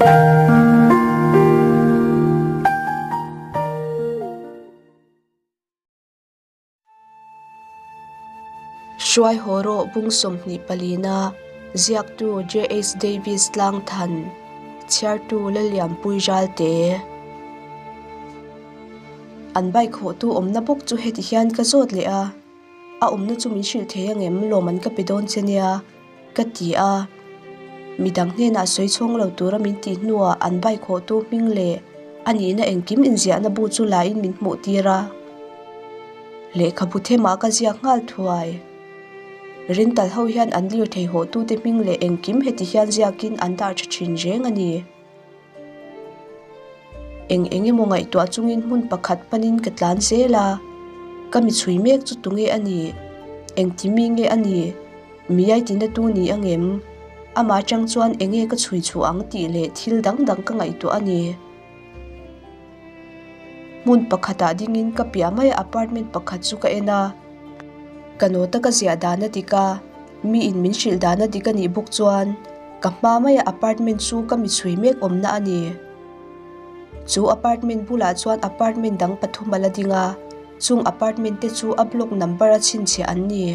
Hruai haw rawh bung 24 palina ziaktu JH Davis Tlangthan chhiartu Lalianpui Ralte An bike hawhtu awmna bawk chu heti hian ka zawt leh a, a awmna chu min hrilh thei angem lawm an ka pe dawn che nia ka ti a. Midang hnenah sawi chhawng lo tura min tih hnuah an bike hawhtu hming leh a nihna engkim inziahna bu chu lain min hmuh tir a. Lehkhabu themah ka ziak nghal thuai. Rental ho hian an lirthei hawhtute hming leh engkim heti hian ziakin an dah tha thin reng a ni. Eng eng emaw ngaihtuah chungin hmun pakhat panin ka tlan zel a, ka mi chhui mek chu tunge a nih? Engti mi nge a nih? Miai tina tu ni angem? Amah atang chuan enge ka chhui chhuah ang tih leh thil dang dang ka ngaihtuah a ni. Hmun pakhatah dingin ka piah mai apartment pakhat chu ka en a, ka nawta ka ziah dan a dik a, mi in min hrilh dan a dik a nih bawk chuan ka hma maia apartment chu ka mi chhui mek awmna a ni. Chu apartment bulah chuan apartment dang pathum a la ding a, chung apartment te chu a block number a chhinchhiah an ni.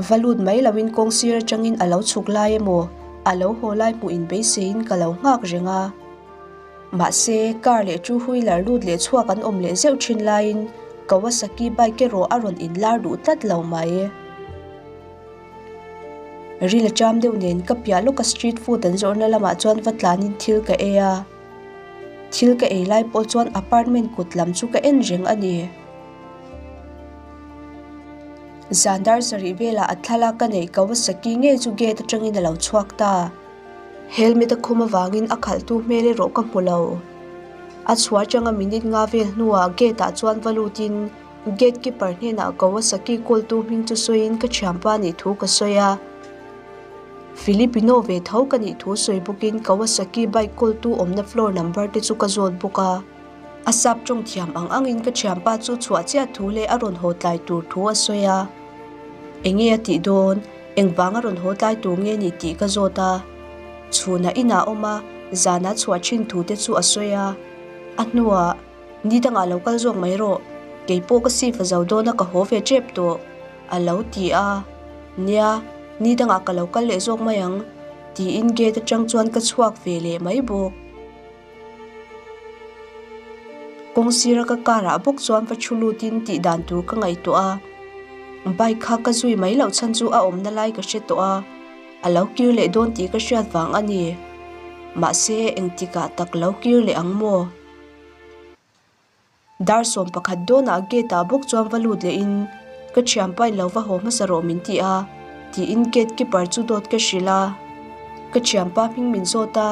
Va lut mai loin kawng sir atangin a lo chhuk lai emaw a lo haw lai hmuh in beiseiin ka lo nghak reng a. Mahse, car leh two wheeler lut leh chhuak an awm leh zeuh thin laiin Kawasaki bike erawh a rawn inlar duh tlat lo mai. Ril a cham deuh nen ka piah lawka street food an zawrhna lamah chuan va tlanin thil ka ei a. Thil ka ei lai pawh chuan apartment kut lam chu ka en reng a ni. Zan dar sarih velah a thlalak ka neih Kawasaki ngei chu gate atangin a lo chhuak ta. Helmet a khum avangin a khalhtu hmel erawh ka hmu lo. A chhuah atanga minute nga vel hnuah gate ah chuan va lutin gate keeper hnenah Kawasaki kawltu hming chu sawiin ka thianpa nih thu ka sawi a. Filipino ve tho ka nih thu sawi bawkin Kawasaki bike kawltu awmna floor number te chu ka zawt bawk a. A sap tawng thiam ang angin ka thianpa chu chhuah chiah thu leh a rawn haw tlai tur thu a sawi a. Enge a tih dawn? Engvang a rawn haw tlai tur nge ni tih ka zawt a. Chhunah inah awm a, zanah chhuah thin thu te chu a sawi a. A hnuah, Ni dangah lo kal zawk mai rawh, keipawh ka sif a zo dawn a ka haw ve tep tawh, a lo ti a. Nia, ni dangah ka lo kal leh zawk mai ang, tiin gate atang chuan ka chhuak ve leh mai bawk. Kawng sira ka car ah bawk chuan va thu lutin tih dan tur ka ngaihtuah a, bike kha ka zui mai loh chhan chu a awmna lai ka hre tawh a, a lo kir leh dawn tih ka hriat vang a ni. Mahse engtikah tak lo kir leh ang maw? Dar 11 dawnah gate ah bawk chuan va lut lehin ka thianpa in lo va haw hmasa rawh min ti a tiin gate keeper chu dawt ka hrilh a. Ka thianpa hming min zawt a,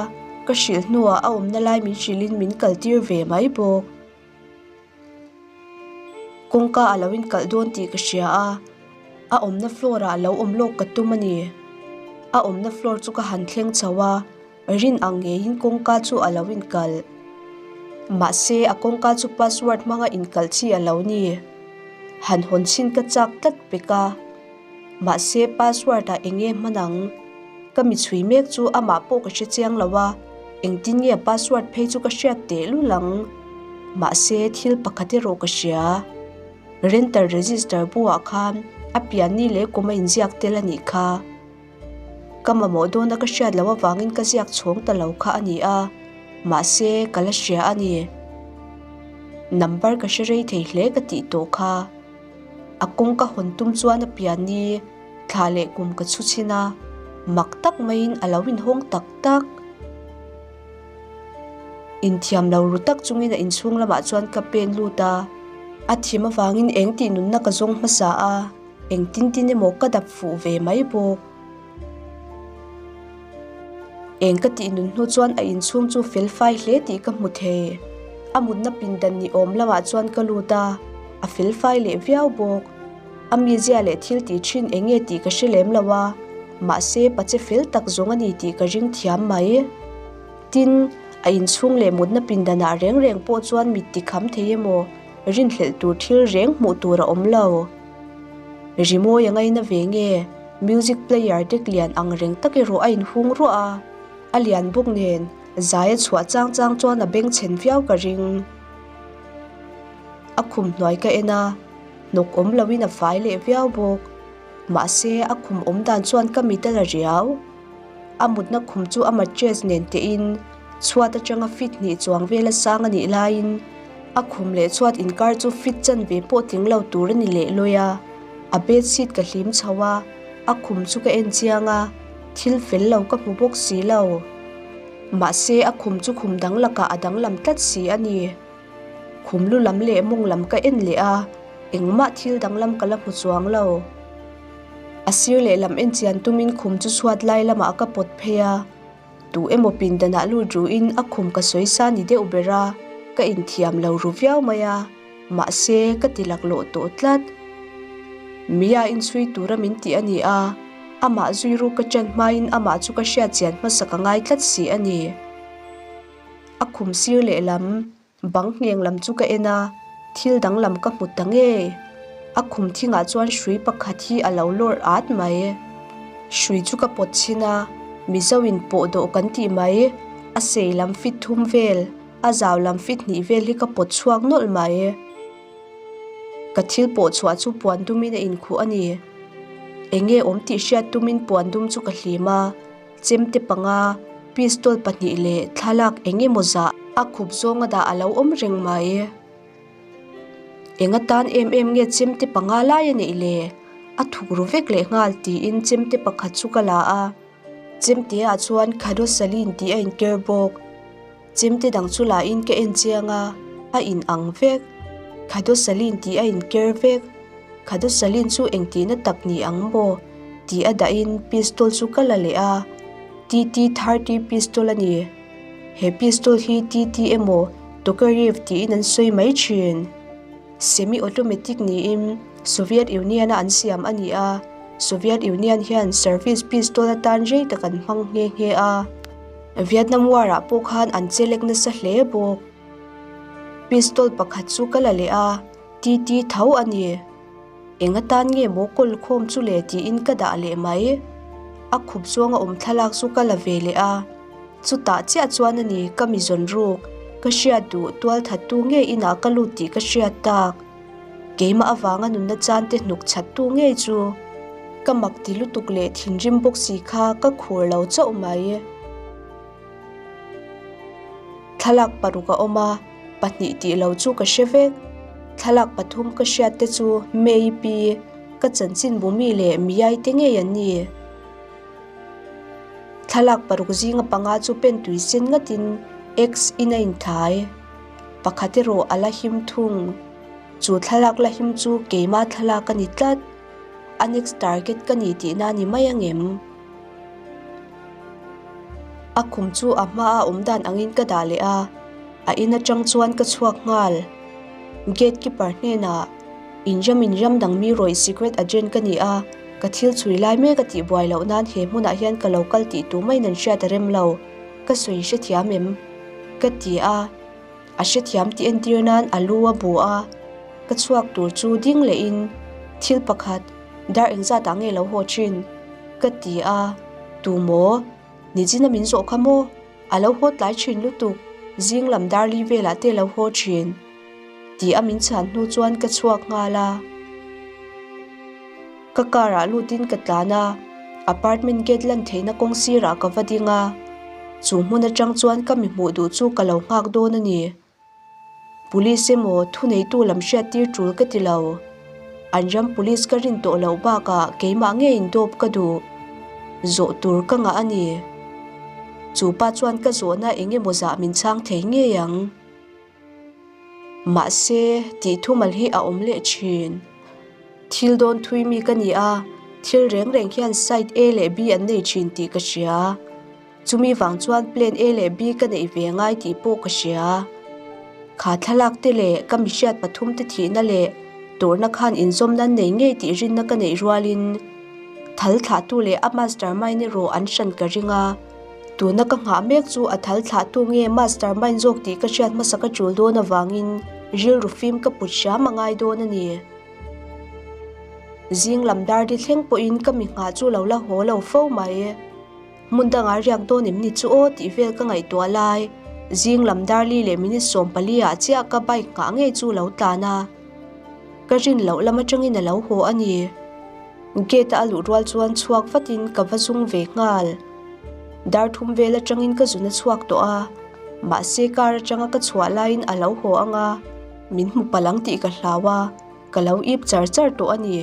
ka hrilh hnuah a awmna lai min hrilhin min kal tir ve mai bawk. Kawngka a lo inkalh dawn tih ka hria a, a awmna floor ah lo awm lawk ka tum a ni. A awmna floor chu ka han thleng chho a. Rin ang ngeiin kawngka chu a lo inkalh. Mahse, a kawngka chu password hmanga inkalh chi a lo ni. Han hawn chhin ka chak tlat pek a. Mahse, password ah eng nge hman ang? Ka mi chhui mek chu amah pawh ka hre chiang lo a, engtin nge password phei chu ka hriat tehlul ang? Mahse, thil pakhat erawh ka hria. Rental register buah khan a pianni leh kum a inziak tel a nih kha. Ka mamawh dawna ka hriat loh avangin ka ziak chhawng ta lo kha a ni a, mahse ka la hria a ni. Number ka hre rei thei hle ka tih tawh kha. A kawng ka hawn tum chuan a pian ni, thla leh kum ka chhu chhin a, mak tak maiin a lo inhawng tak tak. Inthiam lo ru tak chungin a inchhung lamah chuan ka pen lut a, a thim avangin eng tih nunna ka zawng hmasa a. Engtin tin emaw ka dap fuh ve mai bawk. Eng ka tih nun hnu chuan a inchhung chu fel fai hle tih ka hmu thei. A mutna pindan ni awm lamah chuan ka lut a, a fel fai leh viau bawk. A mizia leh thil tih thin eng nge tih ka hre lem lo a, mahse pache fel tak zawng a ni tih ka ring thiam mai. Tin, a inchhung leh mutna pindanah reng reng pawh chuan mit ti kham thei emaw rinhlelh tur thil reng hmuh tur a awm lo. Rimawi a ngaina ve nge? Music player dek lian ang reng tak erawh a inhung ruah a, a lian bawk nen zai a chhuah chang chang chuan a bengchhen viau ka ring. A khum hnuai ka en a, hnawk awm loin a fai leh viau bawk. Mahse a khum awm dan chuan ka mit a la riau. A mutna khum chu a mattress nen tein chhuat atanga feet hnih chuang vela sang a nih laiin a khum leh chhuat inkar chu feet chanve pawh tling lo tur a ni leh lawi a. A bedsheet ka hlim chho a, a khum chu ka en chiang a, thil fel lo ka hmu bawk si lo. Mahse a khum chu khum dang lakah a danglam tlat si a ni. Khum lu lam leh mawng lam ka en leh a, engmah thil danglam ka la hmu chuang lo. A sir lehlam en chian tumin khum chu chhuat lai lamah ka pawt phei a, tu emaw pindanah lut ruin a khum ka sawi sa ni deuh ber a, ka inthiam lo ru viau mai a, mahse ka ti laklawh tawh tlat. Mia inchhui tura min tih a ni a, amah zui ruk ka ṭan hmain amah chu ka hriat chian hmasak a ngai tlat si a ni. A khum sir lehlam, bang ngheng lam chu ka en a, thil danglam ka hmu ta ngei. A khum thingah chuan hrui pakhat hi a lo lawr at mai. Hrui chu ka pawt chhin a, Mizo in pawh dawh kan tih mai, a sei lam fit thum vel, a zau lam fit hnih vel hi ka pawt chhuak nawlh mai. Ka thil pawh chhuah chu puan dumin a inkhuh a ni. Enge awm tih hriat tumin puan dum chu ka hlim a. Chemte panga, pistol pahnih leh thlalak eng emaw zah a khup zawnga dah a lo awm reng mai. Eng atan em em nge chemte panga lai a neih le? A thuk ru vek leh nghal tiin chemte pakhat chu ka la a. Chemte ah chuan Khadosalin tih a inker bawk. Chemte dang chu la in ka en chiang a, a in ang vek. Khadosalin tih a in ker vek. Khadosalin chu engtihna tak ni ang maw? Tih a dah in pistol chu ka la leh a, TT 30 pistol a ni. He pistol hi TT emaw Tokarev tiin an sawi mai thin. Semi automatic niin Soviet Union a an siam a ni a, Soviet Union hian service pistol atan rei tak an hmang nghe nghe a. Vietnam War ah pawh khan an che lek nasa hle bawk. Pistol pakhat chu ka la leh a, TT tho a ni. Eng atan nge maw kawl khawm chu le tiin ka dah leh mai. A khup zawnga awm thlalak chu ka la ve leh a, chutah chiah chuan a ni ka mi zawn ruk, ka hriat duh tual thattu ngei inah ka lut tih ka hriat tak. Keimah avanga nunna chante hnuk chhattu ngei chu ka mak ti lutuk leh thinrim bawk si kha ka khur lo chauh mai. Thlalak paruk a awm a, pahnih tih lo chu ka hre vek. Thlalak pathum ka hriat te chu May pi, ka chanchin bumi leh Miyai te ngei an ni. Thlalak paruk zinga panga chu pen tui sen ngatin X in a inthlai. Pakhat erawh a la him thung. Chu thlalak la him chu keimah thlalak a ni tlat. A next target ka ni tihna a ni mai angem? A khum chu a hmaa awm dan angin ka dah leh a, a in atang chuan ka chhuak nghal. Gate keeper hnenah, Inram inram dang mi rawih secret agent ka ni a, ka thil chhui lai mek a tihbuai loh nan he hmunah hian ka lo kal tih tu maiin an hriat a rem lo. Ka sawi hrethiam em? Ka ti a, a hrethiam tih entir nan a lu a bu a, ka chhuak tur chu ding lehin thil pakhat dar engzat ah nge lo haw thin? Ka ti a, tu maw? Nichina min zawh kha maw? A lo haw tlai thin lutuk, zing lam dar li velah te lo haw thin. Ti a min chhan hnu chuan ka chhuak nghal a. Ka car ah lutin ka tlan a, apartment gate lan theihna kawng sirah ka va ding a, chu hmun atang chuan ka mi hmuh duh chu ka lo nghak dawn a ni. Police emaw thuneitu lam hriat tir tul ka ti lo. An ram police ka rin tawh loh bakah keimah ngeiin dawp ka duh. Zawh tur ka ngah a ni. Chu pa chuan ka zawhna eng emaw zah min chhang thei ngei ang. Mahse, tih thumal hi a awm leh thin. Thil dawn thui mi ka ni a, thil reng reng hian side A leh B an nei thin tih ka hria. Chumi vang chuan plan A leh B ka neih ve ngai tih pawh ka hria. Kha thlalak te leh ka mihriat pathum te thihna leh tawrhna khan inzawmna an nei ngei tih rinna ka neih rualin thal thlahtu leh a mastermind erawh an hran ka ring a. Tuna ka nghah mek chu a thal thlahtu nge mastermind zawk tih ka hriat hmasa ka tul dawn avangin rilru fim ka put hram a ngai dawn a ni. Zing lam dar di thleng pawhin ka mi nghah chu lo la haw lo fo mai. Hmun dangah riak dawn em ni chu aw tih vel ka ngaihtuah lai. Zing lam dar li leh minute 14 ah chiah ka bike nghah ngei chu lo tlan a. Ka rin loh lam atangin a lo haw a ni. Gate a a luh rual chuan chhuak vatin ka va zung ve nghal. Dar thum vel atangin ka zun a chhuak tawh a, mahse car atanga ka chhuah laiin a lo haw ang a, min hmu palh ang tih ka hlau a, ka lo ip char char tawh a ni.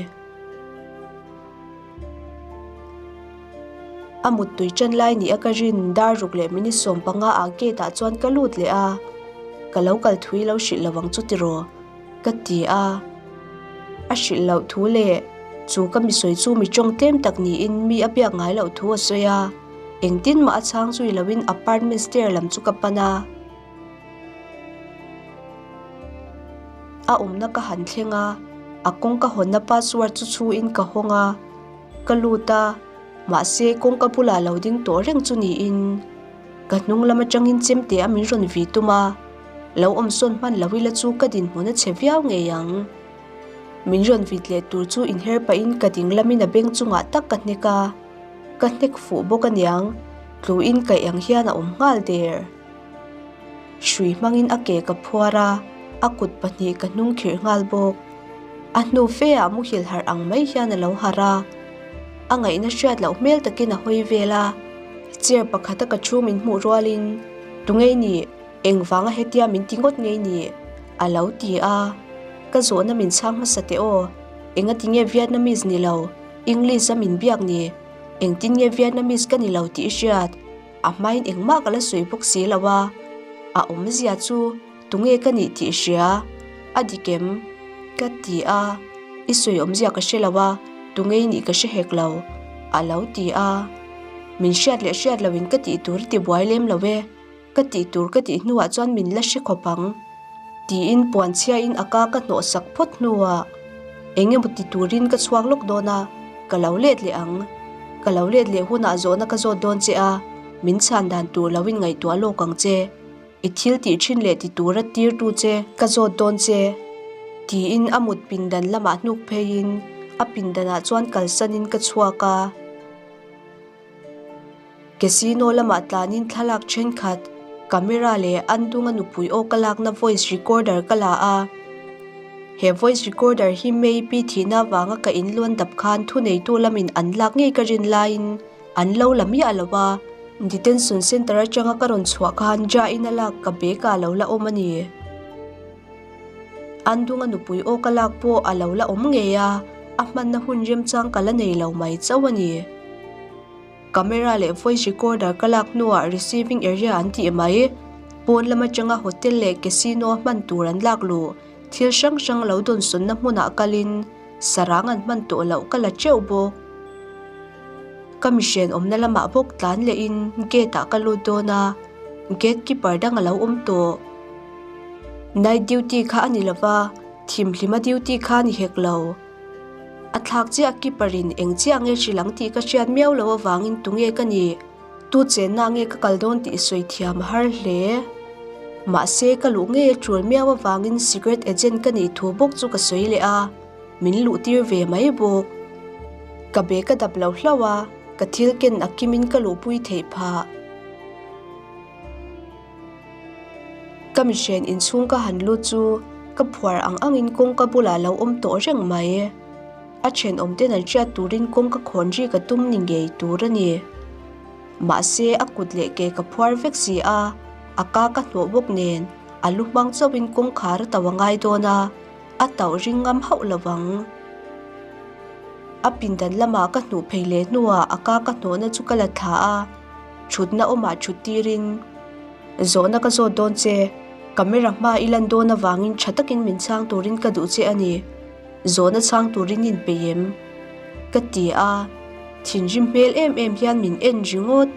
A muttui ṭan lai nia ka rin dar ruk leh minute 15 ah gate ah chuan ka lut leh a, ka lo kal thui lo hrilh lo ang chu tiraw? Ka ti a. A hrilh loh thu leh chu ka mi sawi chu mi tawng tlem tak niin mi a biak ngai loh thu a sawi a, engtin mah a chhang zui loin apartment stair lam chu ka pan a. A awmna ka han thleng a, a kawngka hawnna password chu chhuin ka hawng a, ka lut a, mahse kawngka bulah lo ding tawh reng chu niin ka hnung lam atangin chemte a min rawn vi tum a, lo awm sawn hman lo ila chu ka dinhmun a chhe viau ngei ang. Min rawn vit leh tur chu inher pahin ka ding lamin a beng chungah tak ka hnek a, ka hnek fuh bawk aniang, tluin kaih ang hian a awm nghal der. Hrui hmangin a ke ka phuar a, a kut pahnih ka hnung khirh nghal bawk. A hnu fe ah muhil harh ang mai hian a lo harh a, a ngaihna hriat loh hmel takin a hawi vel a. Chair pakhata ka thu min hmuh rualin, Tungei nih, engvanga hetia min ti ngawt ngei nih? a lo ti a. Ka zawhna min chhang hmasa teh aw, engatinge Vietnamese ni lo, English a min biak ni? Engtin nge Vietnamese ka ni lo tih i hriat? A hmain engmah ka la sawi bawk si lo a, a awmzia chu tunge ka nih tih hria, a dik em? Ka ti a, i sawi awmzia ka hre lo a, tunge i nih ka hre hek lo, a lo ti a. Min hriat leh hriat loin ka tih tur i ti buai lem lo e, ka tih tur ka tih hnuah chuan min la hre khawp ang, tiin puanchhiain a ka ka hnawhsak phawt hnuah eng emaw ti turin ka chhuak lawk dawn a, ka lo let leh ang. Ka lo let leh hunah zawhna ka zawt dawn che a, min chhan dan tur lo in ngaihtuah lawk ang che. I thil tih thin leh ti tura tirtu che ka zawt dawn che. Tiin a mut pindan lamah hnuk pheiin a pindanah chuan kalsanin ka chhuak a. Casino lamah tlanin thlalak thenkhat, camera leh an dunga nupui aw ka lakna voice recorder ka la a. He voice recorder hi May pi thihna avanga ka inluan dap khan thuneitu lamin an lak ngei ka rin laiin an lo la miah lo a. Detention Centre atanga ka rawn chhuah khan Ja in a lak ka bag ah lo la awm a ni. An dunga nupui aw ka lak pawh a lo la awm ngei a, a hmanna hun remchang ka la nei lo mai chauh a ni. Camera leh voice recorder ka lak hnuah receiving area an tih mai. Pawn lam atanga hotel leh casino a hman tur an lak luh thil hrang hrang lo dawnsawnna hmunah kalin sarang an hman tawh loh ka la teuh bawk. Ka mihrian awmna lamah bawk tlan lehin gate ah ka lut dawn a, gate keeper dang a lo awm tawh. Night duty kha a ni lova, thimhlima duty kha a ni hek lo. A thlak chiah keeper in eng chiah nge hrilh ang tih ka hriat miau loh avangin tunge ka nih, tu chenna nge ka kal dawn tih sawi thiam a har hle. Mahse ka luh ngei a tul miau avangin secret agent ka nih thu bawk chu ka sawi leh a, min luh tir ve mai bawk. Ka bag a dap lo hlauh a, ka thil ken a kimin ka luhpui theih phah. Ka mihren inchhung ka han lut chu ka phuar ang angin kawngka bulah lo awm tawh reng mai. A thenawm ten an hriat turin kawngka khawn ri ka tum ni ngei tur a ni. Mahse a kut leh ke ka phuar vek si a, a ka ka hnawh bawk nen a lu hmang chauhin kawngkhar a tauh a ngai dawn a, a tauh ring ngam hauh lo vang. A pindan lamah ka hnuh phei leh hnuah a ka ka hnawhna chu ka la thla a. Thutna awmah thut tirin, Zawhna ka zawt dawn che, camera hma i lan dawn avangin tha takin min chhang turin ka duh che a ni. Zawhna chhang turin in peih em? Ka ti a, thinrim hmel em em hian min en ringawt.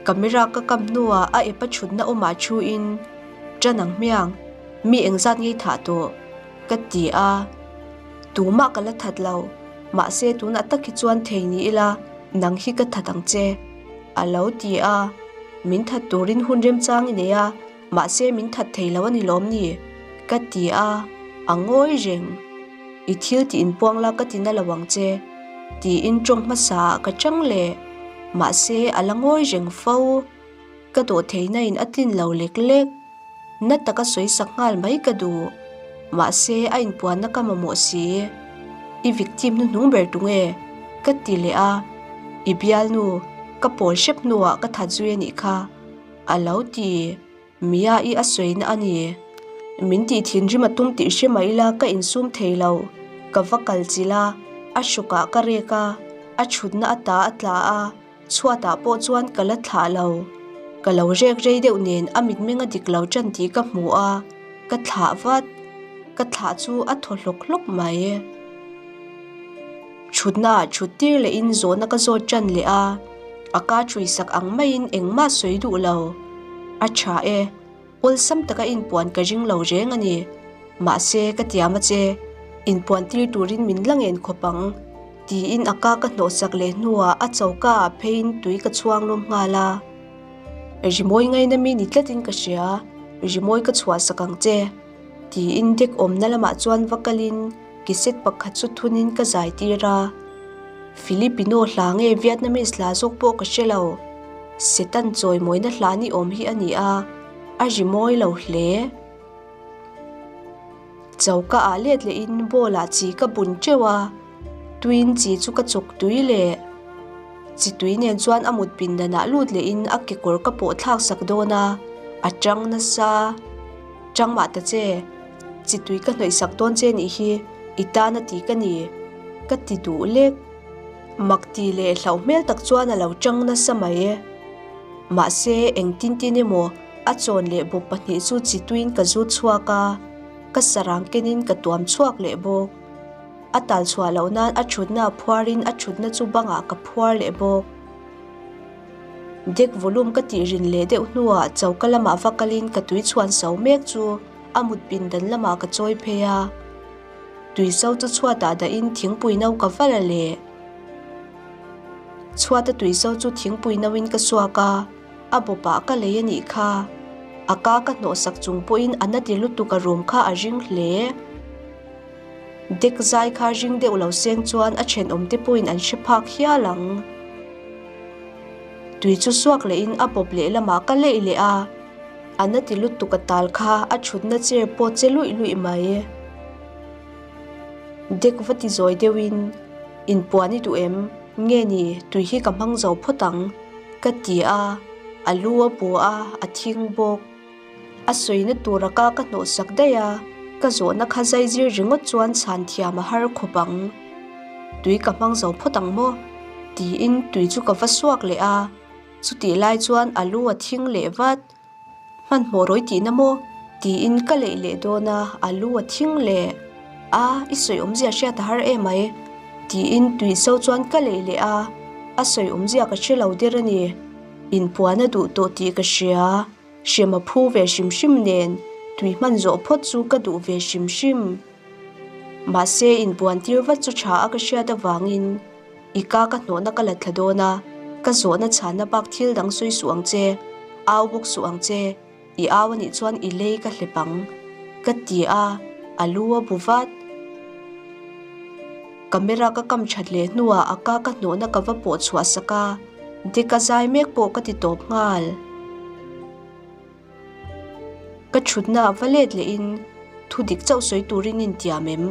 Camera ka kam hnuah a epa thutna awmah thuin, Ṭan ang hmiang, mi engzat ngei thah tawh? Ka ti a, Tumah ka la that lo, mahse tunah tak hi chuan thei ni ila, Nang hi ka that ang che, a lo ti a. Min that turin hun remchang i nei a, mahse min that thei lo a ni lawm ni? Ka ti a, a ngawi reng. I thil tih inpuang la ka ti na lo ang che, tiin tawng hmasa ah ka chang leh. Mahse, a la ngawi reng fo. Ka dawh theihna in a tlin lo lek lek. Na taka sawi sak nghal mai ka duh. Mahse, a inpuanna ka mamawh si. I victim hnuhnung ber tunge? Ka ti leh a. I bialnu, ka pawl hrep hnuah ka that zui a nih kha, a lo ti. Mia i a sawina a ni. Min tih thinrim a tum tih hre mah ila ka insum thei lo. Ka va kal chilh a, a hrukah ka rek a, a thutna ata a tla a, chhuatah pawh chuan ka la thlah lo. Ka lo rek rei deuh nen a mitmeng a dik lo tan tih ka hmu a, ka thlah vat. Ka thlah chu a thaw hlawk hlawk mai. Thutnaah thut tir lehin zawhna ka zawt tan leh a, a ka ṭui sak ang maiin engmah sawi duh lo. A ṭha e, awlsam taka inpuan ka ring lo reng a ni. Mahse, ka tiam a che, inpuan tir turin min la ngen khawp ang, tiin a ka ka hnawh sak leh hnuah a choka ah pheiin tui ka chhuang lawm nghal a. Rimawi ngaina mi ni tlatin ka hria, rimawi ka chhuah sak ang che. Tiin dek awmna lamah chuan va kalin kiset pakhat chu thunin ka zai tir a. Filipino hla nge Vietnamese hla zawk pawh ka hre lo. Setan chawimawina hla ni awm hi a ni a, a ri mawi lo hle. Choka ah let lehin bowl ah chi ka bun teuh a, tuiin chi chu ka chawk tui leh. Chi tui nen chuan a mut pindanah lut lehin a kekawr ka pawh thlak sak dawn a, a tang nasa. Chang mah ta che, chi tui ka hnawih sak dawn che nih hi i tan a ti ka ni, ka ti duh lek. Mak ti leh hlauh hmel tak chuan a lo chang nasa mai e. Mahse, engtin tin emaw a chawn leh bawp pahnih chu chi tuiin ka zut chhuak a, ka sarang kenin ka tuam chhuak leh bawk. A tal chhuah loh nan a thutna phuarin a thutna chu bangah ka phuar leh bawk. Deck volume ka tih rin leh deuh hnuah choka lamah va kalin ka tui chhuan so mek chu a mut pindan lamah ka chawi phei a. Tui so chu chhuatah dahin thingpui no ka va la leh. Chhuata tui so chu thingpui no in ka suak a, a bawpah ka lei a nih kha. A ka ka hnawh sak chung pawhin a na ti lutuk a rum kha a ring hle. Dek zai kha ring deuh lo seng chuan a thenawm te pawhin an hre phak hial ang. Tui chu suak lehin a bawp lehlamah ka leih leh a, a na ti lutuk a tal kha a thutna chair pawh che luih luih mai. Dek va ti zawi deuhin, Inpuan i duh em? Nge ni, tui hi ka hmang zo phawt ang, ka ti a, a lu a bu a, a thing bawk. A sawina tura ka ka hnawhsak daih a, ka zawhna kha zai zir ringawt chuan chhan thiam a har khawp ang. Tui ka hmang zo phawt ang maw? Tiin tui chu ka va suak leh a, chutih lai chuan a lu a thing leh vat. Hmanhmawh rawi tihna maw? Tiin ka leih leh dawn a, a lu a thing leh. A, i sawi awmzia hriat a har em ai? Tiin tui so chuan ka leih leh a, a sawi awmzia ka hre lo der a ni. Inpuan a duh tawh tih ka hria. Hrem a phu ve hrim hrim nen tui hman zawh phawt chu ka duh ve hrim hrim. Mahse inpuan tir vat chu tha a ka hriat avangin i ka ka hnawhna ka la thla dawn a, ka zawhna chhanna bak thil dang sawi suh ang che, au bawk suh ang che, i au anih chuan i lei ka hlep ang, ka ti a, a lu a bu vat. Camera ka kam that leh hnuah a ka ka hnawhna ka va pawh chhuah sak a, Dik a zai mek pawh ka ti tawp nghal. Ka thutna ah va let lehin thu dik chauh sawi turin intiam em?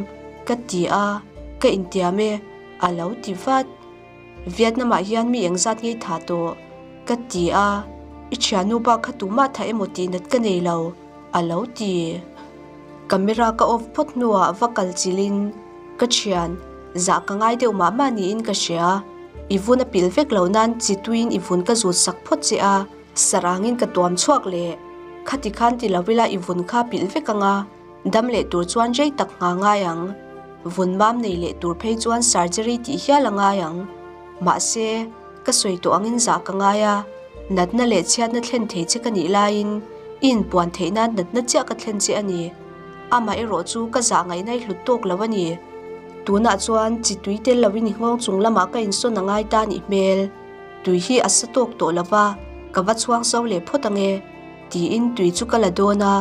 Ka ti a, ka intiam e, a lo ti vat. Vietnam ah hian mi engzat ngei tha tawh? Ka ti a, i thiannu bak kha tumah tha emaw tih nat ka nei lo, a lo ti. Camera ka off phawt hnuah va kal chilhin ka thian, zah ka ngai deuh mah mah niin ka hria. I vun a pilh vek lo nan chi tuiin i vun ka zut sak phawt che a, sarangin ka tuam chhuak leh. Khati khan ti lo ila i vun kha pilh vek ang a, dam leh tur chuan rei tak ngha ngai ang. Vun mam nei leh tur phei chuan surgery tih hial a ngai ang. Mahse, ka sawi tawh angin zah ka ngai a, natna leh chhiatna thlen thei che ka nih laiin i inpuan theih nan natna chiah ka thlen che a ni. Amaherawh chu ka zah ngaihna i hlut tawk lo a ni. Tunah chuan chi tui tel loin i nghawng chung lamah ka insawn a ngai ta nih hmel. Tui hi a sa tawk tawh lo va, ka va chhuang zo leh phawt ang e, tiin tui chu ka la dawn a.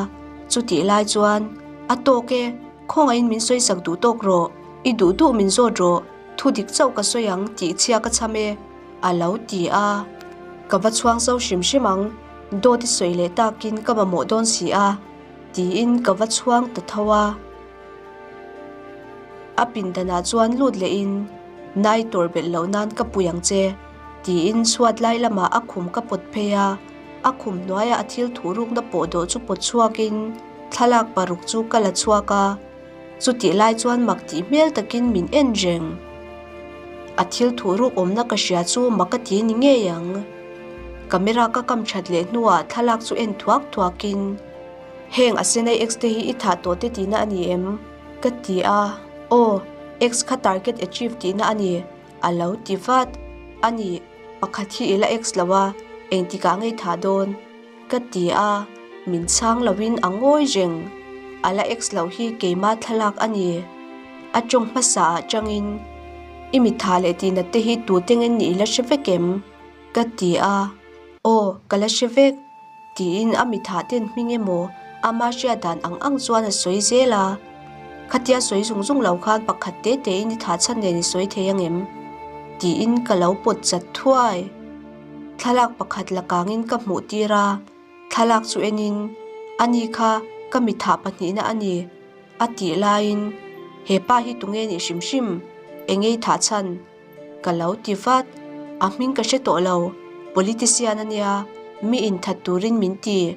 Chutih lai chuan, A tawk e, khawngaihin min sawisak duh tawk rawh. I duh duh min zawt rawh, thu dik chauh ka sawi ang tih chhia ka chham e, a lo ti a. Ka va chhuang zo hrim hrim ang, dawt i sawi leh takin ka mamawh dawn si a, tiin ka va chhuang ta tho a. A pindanah chuan lut lehin, Nai tawrh belh loh nan ka pui ang che, tiin chhuat lai lamah a khum ka pawt phei a. A khum hnuaia a thil thuhrukna pawh dawh chu pawt chhuakin thlalak paruk chu ka la chhuak a. Chutih lai chuan mak tih hmel takin min en reng. A thil thuhruk awmna ka hria chu mak a ti ni ngei ang. Camera ka kam that leh hnuah thlalak chu en thuak thuakin, Heng a senai X te hi i thah tawh te tihna a ni em? Ka ti a, Aw, X kha target achieve tihna a ni, a lo ti vat. A ni, pakhat hi i la X lo a, engtikah ngei thah dawn? Ka ti a, min chhang loin a ngawi reng. A la X loh hi keima thlalak a ni. A tawng hmasa ah tangin, I mi thah leh tihnat te hi tute nge nih i la hre vek em? Ka ti a, Aw, ka la hre vek, tiin a mi thah ten hming emaw ama hriat dan ang ang chuan a sawi zel a. Khatia sawi zung zung lo khan pakhat te tein i thah chhan nen i sawi thei angem? Tiin ka lo pawt chat thuai. Thlalak pakhat la kangin ka hmuh tir a, thlalak chu enin, Ani kha ka mi thah pahnihna a ni, a tih laiin, He pa hi tunge nih hrim hrim? Eng ei thah chhan? Ka lo ti vat. A hming ka hre tawh lo, politician a nia, mi in that turin min ti,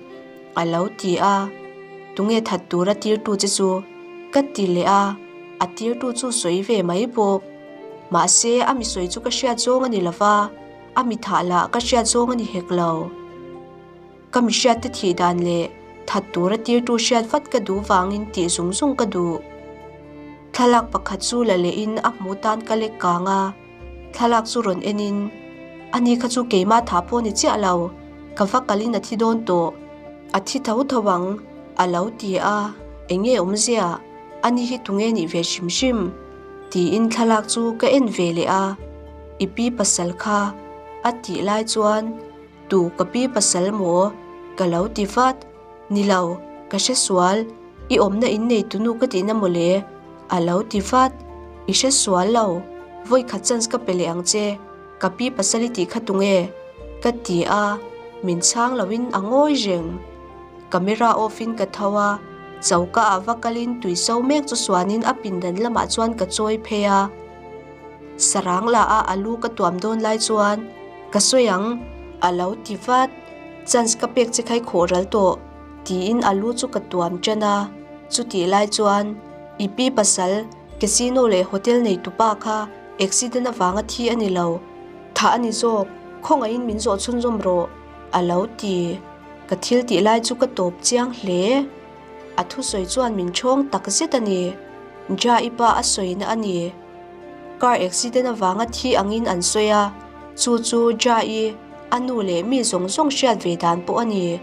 a lo ti a. Tunge that tura tirtu che chu? Ka ti leh a, a tirtu chu sawi ve mai bawk. Mahse, a mi sawi chu ka hriat zawng a ni lo va, a mi thah lah ka hriat zawng a ni hek lo. Ka mi hriatte thih dan leh that tura tirtu hriat vat ka duh vangin tih zung zung ka duh. Thlalak pakhat chu la lehin a hmu tan ka lek kang a, thlalak chu rawn enin, Ani kha chu keimah thah pawh ni chiah lo, ka va kalin a thi dawn tawh, a thi tho tho ang, a lo ti a, enge awmzia, ani hi tunge nih ve hrim hrim? Tiin thlalak chu ka en ve leh a, I pi pasal kha, a tih lai chuan, Tu ka pi pasal maw? Ka lo ti vat. Ni lo, ka hre sual. I awmna in nei tunu ka tihna mawle? A lo ti vat. I hre sual lo. Vawi khat chance ka pe leh ang che. Ka pi pasal i tih kha tunge? Ka ti a, min chhang loin a ngawi reng. Camera off in ka tho a, choka ah va kalin tui so mek chu suanin a pindan lamah chuan ka chawi phei a. Sarang la a a lu ka tuam dawn lai chuan ka sawi ang a lo ti vat, chance ka pek che khai khawh ral tawh tiin a lu chu ka tuam tan a, chutih lai chuan i pi pasal casino leh hotel nei tupa kha accident avanga thi a ni lo, thah a ni zawk, khawngaihin min zawh chhunzawm rawh a lo ti, ka thil tih lai chu ka tawp chiang hle. A thusawi chuan min ṭhawng tak zet a ni. Ja i pa a sawina a ni. Car accident avanga thi angin an sawi a, chu chu Ja i a nu leh mi zawng zawng hriat ve dan pawh a ni.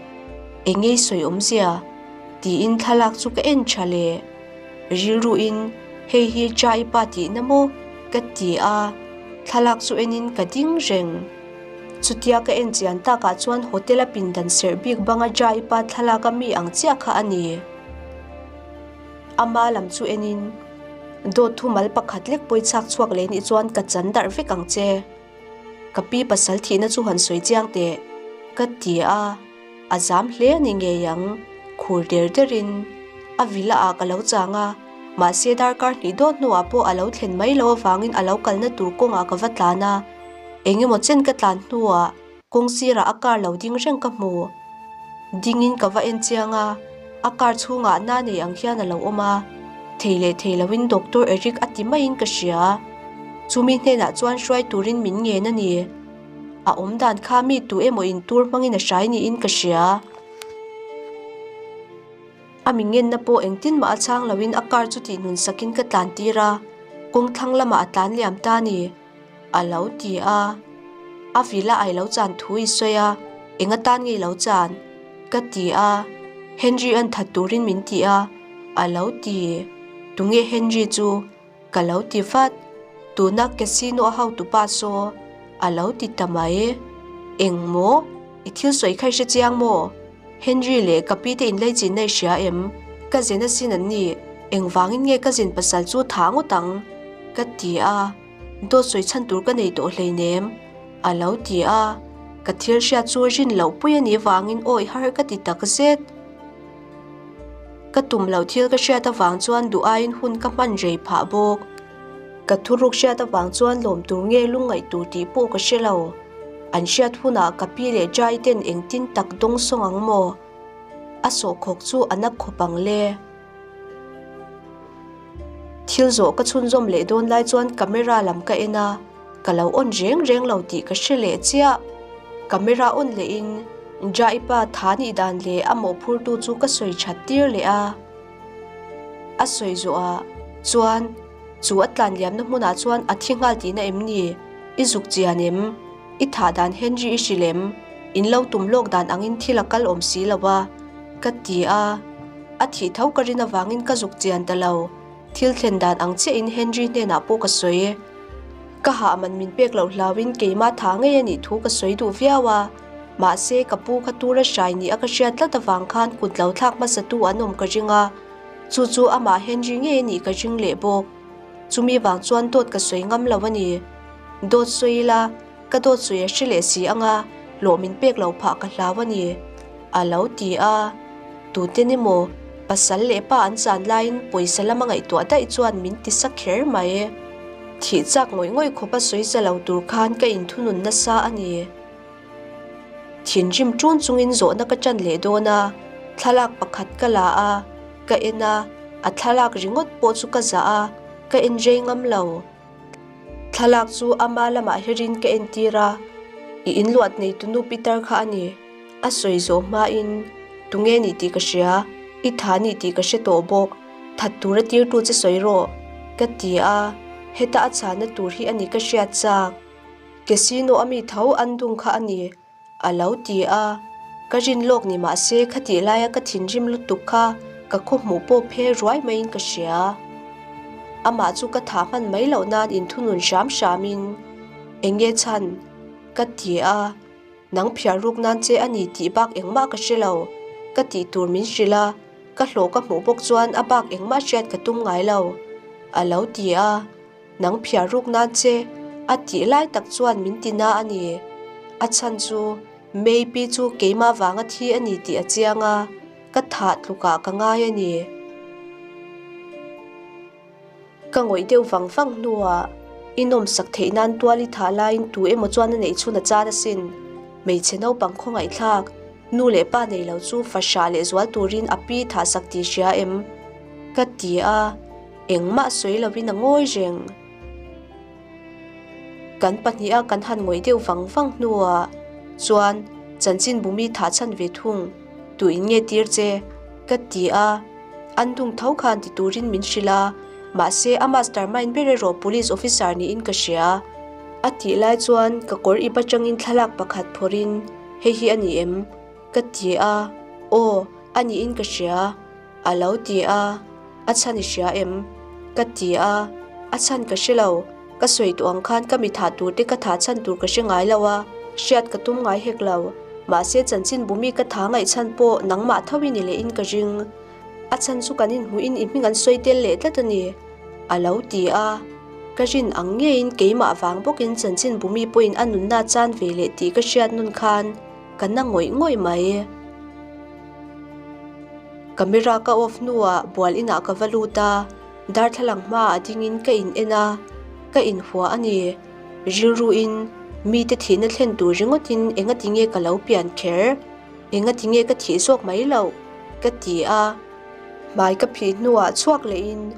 Engei sawi awmzia? Tiin thlalak chu ka en ṭha leh. Rilruin hei hi Ja i pa tihna maw? Ka ti a, thlalak chu enin ka ding reng. Chutia ka en chian takah chuan hotel a pindan serh bik banga Jaipa thlalak a mi ang chiah kha a ni. Ama lam chu enin, Dawt thumal pakhat lek pawi chhak chhuak leh nih chuan ka chan darh vek ang che. Ka pi pasal thihna chu han sawi chiang teh, ka ti a, a zam hle a ni ngei ang, khur der derin a villa ah ka lo chang a, mahse darkar hnih dawt hnuah pawh a lo thlen mai loh avangin a lo kalna tur kawngah ka va tlan a. Eng emaw chen ka tlan hnuah kawng sirah a car lo ding reng ka hmu. Dingin ka va en chiang a, a car chhungah na nei ang hian a lo awm a, thei leh thei loin Doctor Eric a ti maiin ka hria. Chumi hnenah chuan hruai turin min ngen a ni. A awm dan kha mi tu emaw in tur hmangin a hrai niin ka hria. A mi ngenna pawh engtin mah a chhang loin a car chu tihnun sakin ka tlan tir a, kawng thlang lamah a tlan liam ta a ni. A lo ti a. A villa ai lo chan thu i sawi a, eng atan nge i lo chan? Ka ti a. Henry an that turin min ti a, a lo ti. Tunge Henry chu? Ka lo ti vat. Tuna casino a hotupa saw, a lo ti ta mai. Eng maw? I thil sawi kha i hre chiang maw? Henry leh ka pi te inlei chinna i hria em? Ka zen asin an ni, engvangin nge ka zin pasal chu tha ngawt ang? Ka ti a, Dawt sawi chhan tur ka nei tawh hleinem, a lo ti a. Ka thil hriat chu rin loh pui a nih vangin awih har ka ti tak zet. Ka tum loh thil ka hriat avang chuan duh aiin hun ka hman rei phah bawk. Ka thuruk hriat avang chuan lawm tur nge lungngaih tur tih pawh ka hre lo. An hriat hunah ka pi leh Jai ten engtin tak dawng sawng ang maw? A sawhkhawk chu a na khawp ang le. Thil zawh ka chhunzawm leh dawn lai chuan camera lam ka en a, ka lo on reng reng lo tih ka hre leh chiah. Camera on lehin Jai pa tha nih dan leh a mawhphurtu chu ka sawi that tir leh a. A sawi zawhah chuan chu a tlan liamna hmunah chuan a thi nghal tihna em ni? I zuk chian em? I thah dan Henry i hrilh em? In lo tum lawk dan angin thil a kal awm si lo a, ka ti a. A thih tho ka rin avangin ka zuk chian ta lo. Thil thlen dan ang chiahin Henry hnenah pawh ka sawi. Ka hah man min pek loh hlauin keimah tha ngei a nih thu ka sawi duh viau a. Mahse, ka pu kha tura hrai nih a ka hriat tlat avang khan kut lo thlak hmasatu an awm ka ring a. Chu chu amah Henry ngei a nih ka ring leh bawk. Chumi vang chuan dawt ka sawi ngam lo a ni. Dawt sawi ila, ka dawt sawi a hre leh si ang a, hlawh min pek lo phah ka hlau a ni. A lo ti a. Tute ni maw, pasal leh pa an chan laiin pawisa lama ngaihtuah daih chuan min ti sa kher mai. Thih chak ngawih ngawih khawpa sawi za lo tur khan ka inthunun nasa a ni. Thinrim ṭun chungin zawhna ka ṭan leh dawn a, thlalak pakhat ka la a, ka en a, a thlalak ringawt pawh chu ka zah a, ka en rei ngam lo. Thlalak chu ama lamah herin ka entir a, i inluat neitunu Peter kha a ni. A sawi zawh hmain, Tunge nih tih ka hria, i tha nih tih ka hre tawh bawk, that tura tirtu che sawi rawh, ka ti a, heta a chhana tur hi a ni ka hriat chak. Casino a mi tho an dung kha a ni, a lo ti a. Ka rin lawk ni mah se khatih laia ka thinrim lutuk kha ka khaw hmuh pawh phe ruai maiin ka hria. Amah chu ka thah hman mai loh nan inthunun hram hramin, Eng nge chhan? ka ti a. Nang phiar ruk nan che a ni tih bak engmah ka hre lo, ka tih tur min hrilh a, ka hlawh ka hmuh bawk chuan a bak engmah hriat ka tum ngai lo, a lo ti a. Nang phiar ruk nan che a tih lai tak chuan min ti na a ni. A chhan chu May pi chu keimah vanga thi a ni tih a chiang a, ka thah tlukah ka ngai a ni. Ka ngawih deuh vang vang hnuah i nawmsak theih nan tual i thah laiin tu emaw chuan a neih chhun a chan asin. Hmeichhe naupang khawngaihthlak, nu leh pa nei lo chu fahrah leh zual turin a pi thahsak tih hria em? Ka ti a. Engmah sawi lovin a ngawi reng. Kan pahniha kan han ngawih deuh vang vang hnuah chuan chanchin bumi thah chhan ve thung, Tu in nge tir che? ka ti a. An dung tho khan ti turin min hrilh a, mahse a mastermind ber erawh police officer niin ka hria. A tih lai chuan ka kawr ip atangin thlalak pakhat phawrhin, Hei hi a ni em? ka ti a, Aw, a niin ka hria. A lo ti a, A chhan i hria em? Ka ti a, A chhan ka hre lo, ka sawi tawh ang khan ka mi thah tur te ka thah chhan tur ka hre ngai lo a, hriat ka tum ngai hek lo, mahse chanchin bumi ka tha ngaih chhan pawh nangmah tho i ni lehin ka ring. A chhan chu kan inhmuhin i hming an sawi tel leh tlat a ni, a lo ti a. Ka rin ang ngeiin keimah vang bawkin chanchin bumi pawhin a nunna chan ve leh tih ka hriat nun khan ka na ngawih ngawih mai. Camera ka off hnuah bual inah ka va lut a, darthlalang hmaah dingin ka in en a, ka inhua a ni. Rilruin mite thihna thlen tur ringawtin engati nge ka lo pian kher? Engati nge ka thih zawk mai loh? ka ti a. Hmai ka phih hnuah chhuak lehin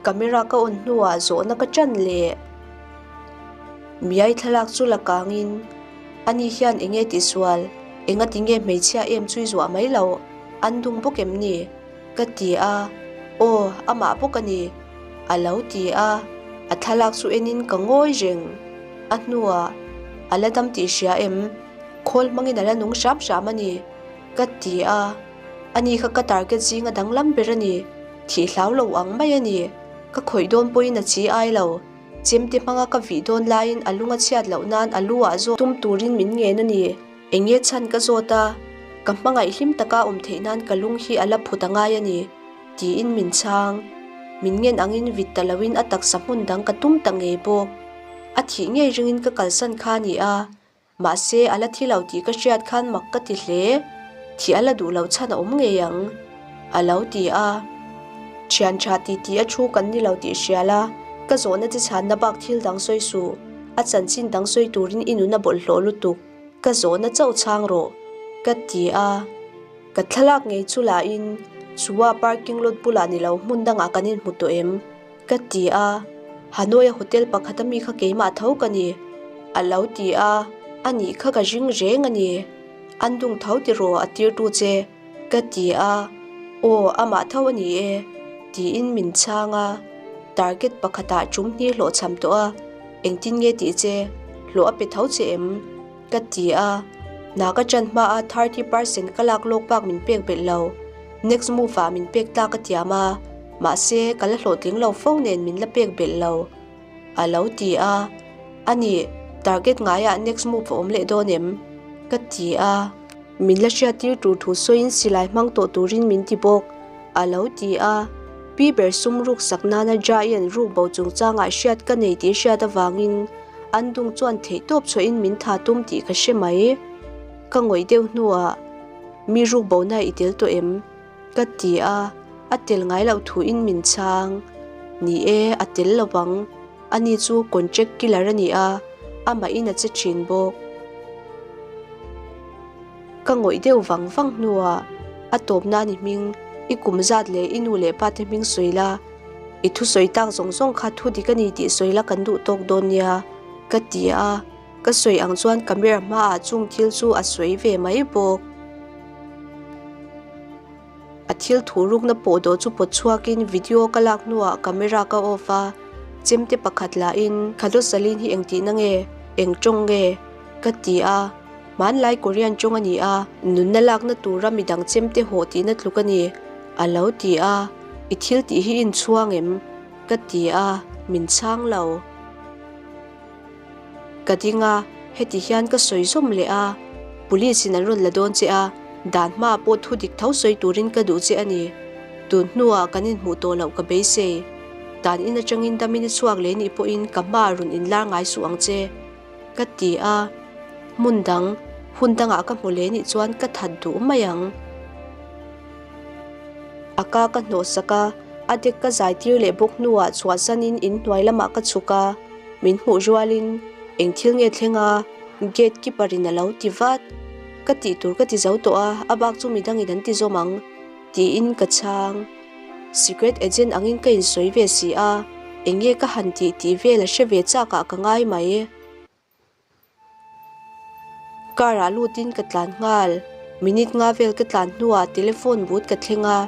camera ka on hnuah zawhna ka ṭan leh. Miai thlalak chu la kangin ani hian enge tihsual? Engati nge hmeichhia em chu i zuah mai loh? An dung bawk em ni? Ka ti a, Aw, amah bawk a ni, a lo ti a, a thlalak chu enin ka ngawi reng. A hnuah, A la dam tih hria em? Khawl hmangin a la nung hram hram a ni, ka ti a, ani kha ka target zinga danglam ber a ni, thih hlau lo ang mai a ni, ka khawih dawn pawhin a chi ai lo. Chemte hmanga ka vih dawn laiin a lung a chhiat loh nan a lu ah zawk tum turin min ngen a ni. Eng nge chhan ka zawt a, ka hmangaih hlim taka awm theih nan ka lung hi a la phut a ngai a ni, tiin min chhang. Min ngen angin vit ta loin a taksa hmun dang ka tum ta ngei bawk. A thih ngei ringin ka kalsan kha a ni a, mahse a la thi lo tih ka hriat khan mak ka ti hle. Thih a la duh loh chhan a awm ngei ang, a lo ti a. Thian tha ti tih a thu kan ni lo tih hria la, ka zawhna chi chhanna bak thil dang sawi suh. A chanchin dang sawi turin i nun a bawlhhlawh lutuk. Ka zawhna chauh chhang rawh, ka ti a. Ka thlalak ngei chu lahin Chua parking lot bulah ni lo hmun dangah kan inhmu tawh em? Ka ti a, Hanoi-a hotel pakhat ami kha keimah tho ka ni, a lo ti a, a nih kha ka ring reng a ni. An dung tho tiraw a tirtu che? Ka ti a, Aw, amah tho a ni e, tiin min chhang a, target pakhatah tum hnih hlawhchham tawh a, engtin nge tih che? Hlawh a pe tho che em? Ka ti a, hna ka ṭan hmaa 30 percent ka lak lawk bak min pek belh lo. Next move ah min pek tlak a tiam a, mahse ka la hlawhtling lo fo nen min la pek belh lo. A lo ti a, a nih, target ngaiah next move a awm leh dawn em? Ka ti a. Min la hriattir tur thu sawiin silai hmang tawh turin min ti bawk, a lo ti a. Pi ber sum ruk sak nana Giant ruk bo chungchangah hriat ka nei tih hriat avangin An dung chuan theihtawp chhuahin min tha tum tih ka hre mai. Ka ngawih deuh hnuah, Mi ruk bona i tel tawh em? Ka ti a, a tel ngai loh thuin min chhang. Ni e, a tel lo vang. Ani chu contract killer a ni a, amahin a che thin bawk. Ka ngawih deuh vang vang hnuah, A tawpna ni hming, i kum zat leh i nu leh pa te hming sawi la, i thusawi tak zawng zawng kha thu dik a ni tih sawi la kan duh tawk dawn nia, ka ti a, ka sawi ang chuan camera hmaah chung thil chu a sawi ve mai bawk. A thil thu rukna pawh dawh chu pawt chhuakin video ka lak hnuah camera ka off a, chemte pakhat lahin, Khalosalin hi engtihna nge? Eng tawng nge? Ka ti a, hmanlai Korean tawng a ni a, nunna lakna tura midang chemte hawh tihna tluk a ni, a lo ti a, I thil tih hi inchhuang em? Ka ti a, min chhang lo. Ka ding a, heti hian ka sawi zawm leh a, Police in an rawn la dawn che a, dan hmaah pawh thu dik tho sawi turin ka duh che a ni. Tun hnuah kan inhmuh tawh loh ka beisei. Dan in atangin damin i chhuak leh nih pawhin ka hmaah rawn inlar ngai suh ang che, ka ti a. Hmun dang, hun dangah ka hmu leh nih chuan ka that duh mai ang. A ka ka hnawhsak a, a dek ka zai tir leh bawk hnuah chhuahsanin inhnuai lamah ka chhuk a. Min hmuh rualin eng thil nge thleng a, gate keeper in a lo ti vat. Ka tih tur ka ti zo tawh a, a bak chu midangin an ti zawm ang, tiin ka chhang. Secret agent angin ka insawi ve si a, eng nge ka han tih tih vel a hre ve chak ah ka ngai mai. Car ah lutin ka tlan nghal. Minute nga vel ka tlan hnuah telephone booth ka thleng a,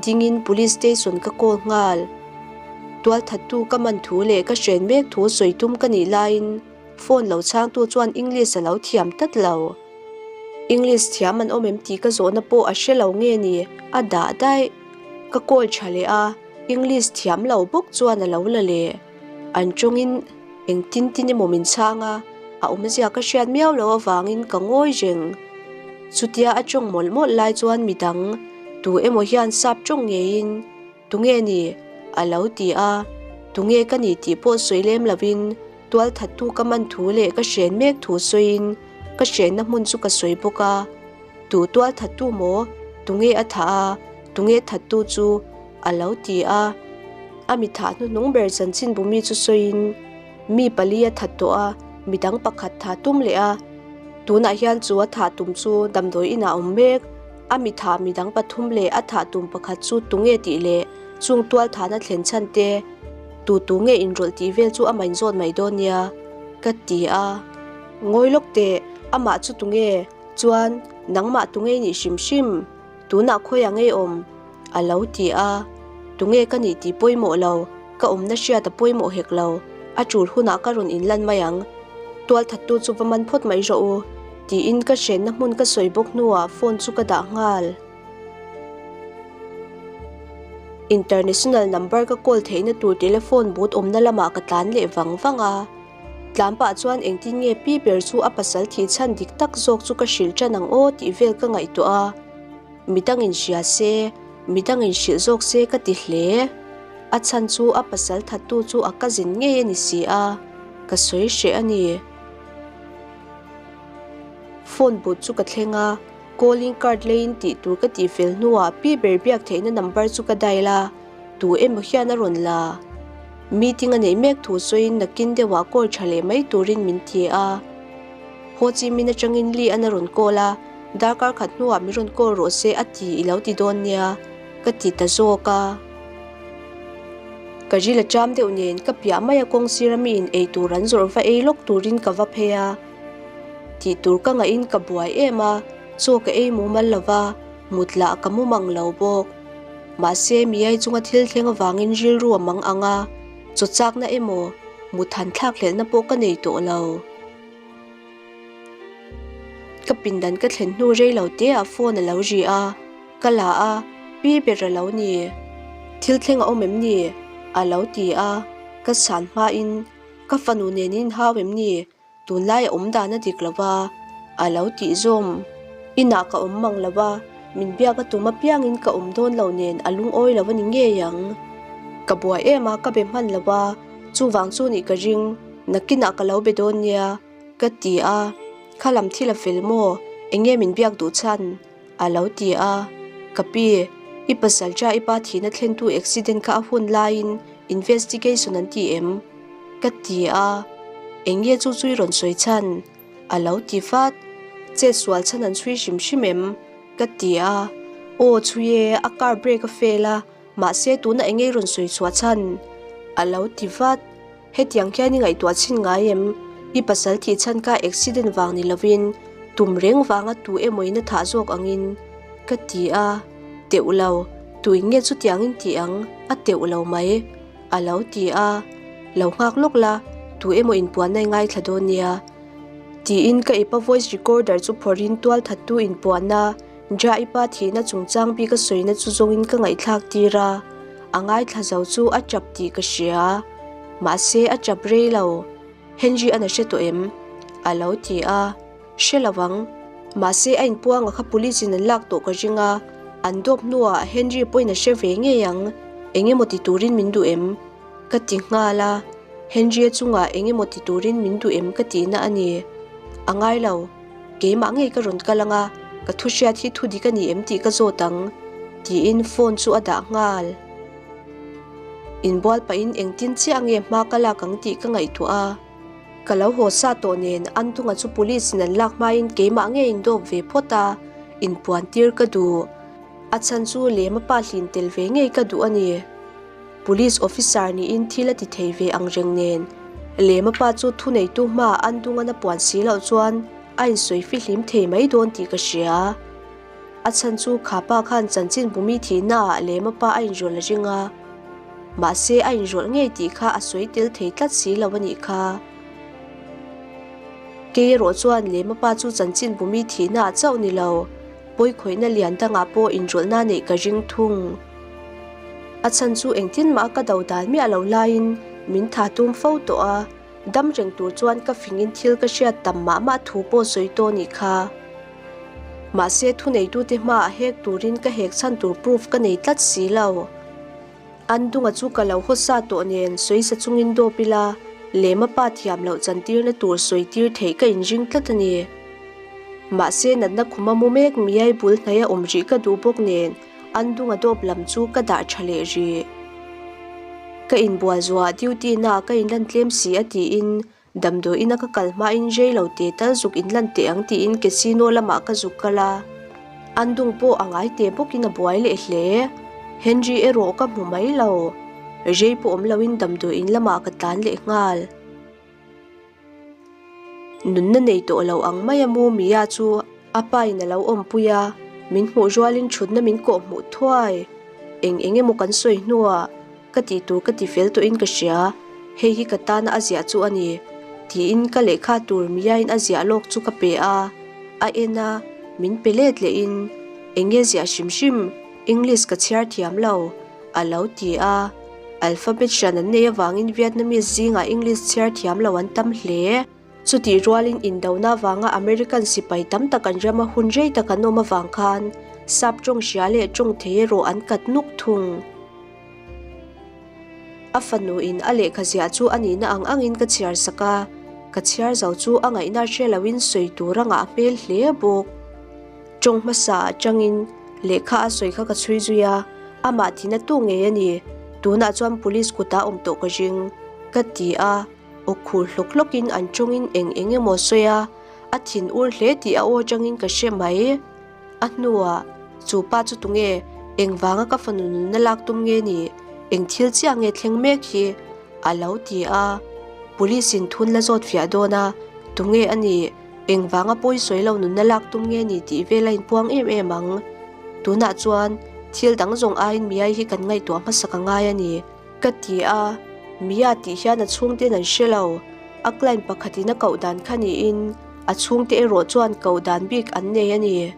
dingin police station ka call nghal. Tualthattu ka man thu leh ka hren mek thu sawi tum ka nih laiin phone lo chhangtu chuan English a lo thiam tlat lo. English thiam an awm em tih ka zawhna pawh a hre lo nge ni a dah daih. Ka call tha leh a, English thiam lo bawk chuan a lo la leh. An tawngin Engtin tin emaw min chhang a, a awmzia ka hriat miau loh avangin ka ngawi reng. Chutia a tawng mawlh mawlh lai chuan midang tu emaw hian sap tawng ngeiin, Tunge ni? a lo ti a, Tunge ka ni tih pawh sawi lem lovin tualthattu ka man thu leh ka hren mek thu sawiin ka hrenna hmun chu ka sawi bawk a. Tu tualthattu maw? Tunge a thah a? Tunge thattu chu? a lo ti a. A mi thah hnuhnung ber chanchin bumi chu sawiin mi pali a that tawh a, midang pakhat thah tum leh a. Tunah hian chu a thah tum chu damdawi inah a awm mek. A mi thah midang pathum leh a thah tum pakhat chu tunge tih leh chung tual thahna thlen chhan te, tu tu nge inrawlh tih vel chu a main zawt mai dawn nia, ka ti a. Ngawi lawk teh, amah chu tunge? Chuan, nangmah tunge i nih hrim hrim? Tunah khawiah ngei awm? A lo ti a. Tunge ka nih tih pawimawh lo, ka awmna hriat a pawimawh hek lo. A tul hunah ka rawn inlan mai ang. Tualthattu chu va man phawt mai rawh u, tiin ka hrenna hmun ka sawi bawk hnuah phone chu ka dah nghal. International number ka call theihna tur telephone booth awmna lamah ka tlan leh vang vang a. Tlan pah chuan engtin nge pi ber chu a pasal thih chhan dik tak zawk chu ka hrilh tan ang aw tih vel ka ngaihtuah a, midangin hria se, midangin hrilh zawk se ka ti hle. A chhan chu a pasal thattu chu a cousin ngei a ni si a, ka sawi hreh a ni. Phone booth chu ka thleng a, calling card leiin tih tur ka tih fel hnuah pi ber biak theihna number chu ka dial a, tu emaw hian a rawn la. Meeting a neih mek thu sawiin nakin deuhah call tha leh mai turin min ti a. Ho Chi Minh atangin Lee an a rawn call a, darkar khat hnuah min rawn call rawh se a ti i lo ti dawn nia, ka ti ta zawk a. Ka ril a cham deuh nen ka piah mai a kawng sira miin ei tur an zawrh va ei lawk turin ka va phei a. Tih tur ka ngahin ka buai em a, chaw ka ei mumal lo va, mut lah ka mu mang lo bawk. Mahse miai chunga thil thleng avangin rilru a mang ang a, chaw chakna emaw mut han thlak hlelhna pawh ka nei tawh lo. Ka pindan ka thlen hnu rei lo te ah phone a lo ri a, ka la a, pi ber a lo ni. Thil thleng a awm em ni? A lo ti a, ka chhan hmain ka fanu nen in hau em ni? Tunlai a awm dan a dik lo va, a lo tih zawm. Inah ka awm mang lo va, min biak a tum apiangin ka awm dawn lo nen a lungawi lo a ni ngei ang. Ka buai em a, ka be hman lo va, chuvang chu nih ka ring, nakinah ka lo be dawn nia, ka ti a. Kha lam thil a fel maw? Enge min biak duh chhan? A lo ti a. Ka pi, i pasal cha i pa thihna thlentu accident kha a hun laiin investigation an ti em? Ka ti a. Eng nge chu chu i rawn sawi chhan? A lo ti vat. Chet sual chhan an chhui hrim hrim em? Ka ti a. Aw chhui e, a car brake a fail a, mahse tuna eng nge i rawn sawi chhuah chhan? A lo ti vat. Hetiang hian i ngaihtuah chhin ngai em? I pasal thih chhan kha accident vang ni lovin tum reng vanga tu emaw in a thah zawk angin ka ti a, teuh lo, tuin nge chutiangin ti ang, a teuh lo mai, a lo ti a, lo nghak lawk la, tu emaw inpuanna i ngaithla dawn nia, tiin ka ipa voice recorder chu phawrhin tual thattu inpuanna Ja i pa thihna chungchang bik a sawina chu zawngin ka ngaihthlak tir a, a ngaithla zo chu a tap tih ka hria. Mahse a tap rei lo. Henry an a hre tawh em? A lo ti a. Hre lo ang. Mahse a inpuanga kha police in an lak tawh ka ring a, an dawp hnuah Henry pawhin a hre ve ngei ang. Eng emaw ti turin min duh em? Ka ti nghal a. Henry-a chungah eng emaw ti turin min duh em ka tihna a ni. A ngai lo. Keimah ngei ka rawn kal anga, ka thu hriat hi thu dik a ni em tih ka zawt ang, tiin phone chu a dah nghal. Inbual pahin engtin chiah nge hma ka lak ang tih ka ngaihtuah a. Ka lo haw sa tawh nen Antunga chu police in an lak hmain keimah ngei indawp ve phawt a, inpuan tir ka duh. A chhan chu lema pa hlin tel ve ngei ka duh a ni. Police officer niin thil a ti thei ve ang reng nen, Lema pa chu thuneitu hmaah an dungan a puan si loh chuan a insawi fihlim thei mai dawn tih ka hria. A chhan chu kha pa khan chanchin bumi thihnaah Lema pa a inrawlh a ring a, mahse a inrawlh ngei tih kha a sawi tel thei tlat si lo a nih kha. Kei erawh chuan Lema pa chu chanchin bumi thihnaah chauh ni lo, pawikhawihna lian dangah pawh inrawlhna neih ka ring thung. A chhan chu engtin mah ka do dan miah lo laiin min tha tum fo tawh a, dam reng tur chuan ka fingin thil ka hriat tam mah mah thu pawh sawi tawh nih kha. Mahse thuneitute hmaah hek turin ka hek chhan tur proof ka nei tlat si lo. An dunga chu ka lo hawsa tawh nen sawisa chungin dawp ila, lema pa thiam loh chantirna tur sawi tir theih ka inring tlat a ni. Mahse natna khuma mu mek miai bul hnaia awm rih ka duh bawk nen, An dung a dawp lam chu ka dah tha leh rih. Ka inbual zuah duty na ka inlan tlem si a tiin damdawiin a ka kal hmain rei lo te tal zuk inlan teh ang tiin casino lamah ka zuk kal a. An dung pawh a ngai te bawkin a buai leh hle. Henry erawh ka hmu mai lo. Rei pawh awm loin damdawiin lamah ka tlan leh nghal. Nunna nei tawh lo ang mai a mu Mia chu a pa in a lo awmpui a, min hmuh rualin thutna min kawh hmuh thuai. Eng eng emaw kan sawi hnuah ka tih tur ka ti fel tawhin ka hria, hei hi ka tana a ziah chu a ni, tiin ka lehkha tur Mia in a ziah lawk chu ka pe a, a en a, min pe let lehin, Eng nge ziah hrim hrim, English ka chhiar thiam lo, a lo ti a. Alphabet hran an nei avangin Vietnamese zingah English chhiar thiam lo an tam hle. Chutih rualin indona avanga American sipai tam tak an rama hun rei tak an awm avang khan sap tawng hria leh tawng thei erawh an kat nuk thung. A fanu in a lehkha ziah chu a nihna ang angin ka chhiar sak a, ka chhiar zo chu a ngaihna hre loin sawi tur a ngah hmel hle bawk. Tawng hmasa atangin lehkha a sawi kha ka chhui zui a, amah thihna tu ngei a ni, tunah chuan police kutah awm tawh ka ring, ka ti a, aw khur hlawk hlawkin an tawngin eng eng emaw a sawi a, a thin ur hle tih a aw atangin ka hre mai. A hnuah, Chu pa chu tunge? Engvanga ka fanu nunna lak tum nge ni? Eng thil chiah nge thleng mek hi? A lo ti a. Police in thun la zawt fiah dawn a, Tunge a nih? Engvanga pawi sawi lo nunna lak tum nge ni tih vel a inpuang em em ang. Tunah chuan thil dang zawng aiin Miai hi kan ngaihtuah hmasak a ngai a ni. Ka ti a, Mia tih hian a chhungten an hre lo. A client pakhatin a koh dan kha niin a chhungte erawh chuan koh dan bik an nei a ni.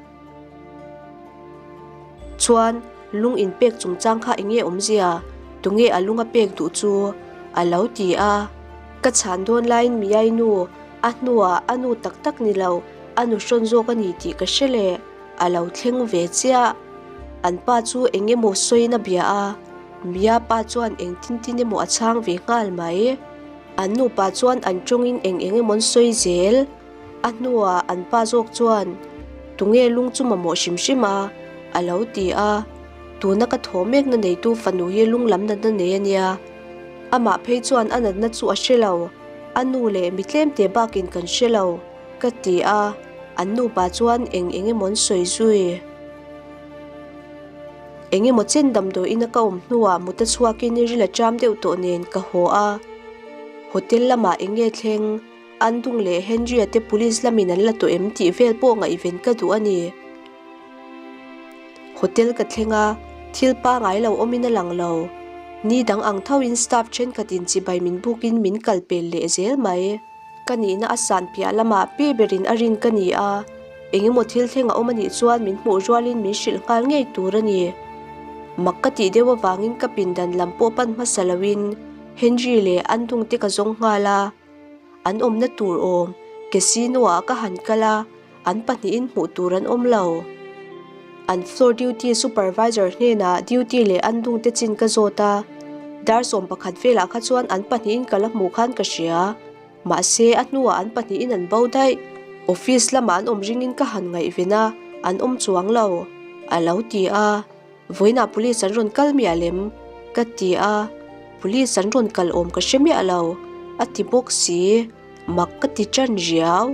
Chuan lung inpek chungchang kha eng nge awmzia? Tunge a lung a pek duh chu? A lo ti a. Ka chhan dawn laiin Miai nu, a hnuah a nu tak tak ni lo, a nu hrawn zawk a ni tih ka hre leh. A lo thleng ve chiah. An pa chu eng emaw sawiin a bia a, Mia pa chuan eng tin tin emaw a chhang ve nghal mai. An nupa chuan an tawngin eng eng emaw an sawi zel. A hnuah an pa zawk chuan, Tunge lung chu mamawh hrim hrim a? a lo ti a. Tuna ka thaw mekna neitu fanu hi lung lam natna nei a nia. Amah phei chuan a natna chu a hre lo. A nu leh mi tlemte bakin kan hre lo, ka ti a. An nupa chuan eng eng emaw an sawi zui. Eng emaw chen damdawiin a ka awm hnuah mut a chhuakin ril a ṭam deuh tawh nen ka haw a. Hotel lamah eng nge thleng? Andung leh Henry-a te police lamin an la tawh em tih vel pawh ngaihven ka duh a ni. Hotel ka thleng a, thil pangai lo awmin a lang lo. Ni dang ang thoin staff thenkhatin chibai min bukin min kal pel leh zel mai. Ka nihna a san piah lamah pi berin a rin ka ni a, eng emaw thil thleng a awm a nih chuan min hmuh rualin min hrilh nghal ngei tur a ni. Mak ka tih deuh avangin ka pindan lam pawh pan hmasa loin Henry leh Andung te ka zawng nghal a, an awmna tur awm casino ah ka han kal a, an pahnihin hmuh tur an awm lo. An floor duty supervisor hnenah duty leh an dungte chin ka zawt a, dar 11 velah kha chuan an pahnihin ka la hmuh khan ka hria. Mahse a hnuah an pahnihin an bo daih. Office lamah an awm ringin ka han ngaihven a, an awm chuang lo, a lo ti a. Vawiinah police an rawn kal miah lem? Ka ti a, police an rawn kal awm ka hre miah lo, a ti bawk si. Mak ka ti ṭan riau.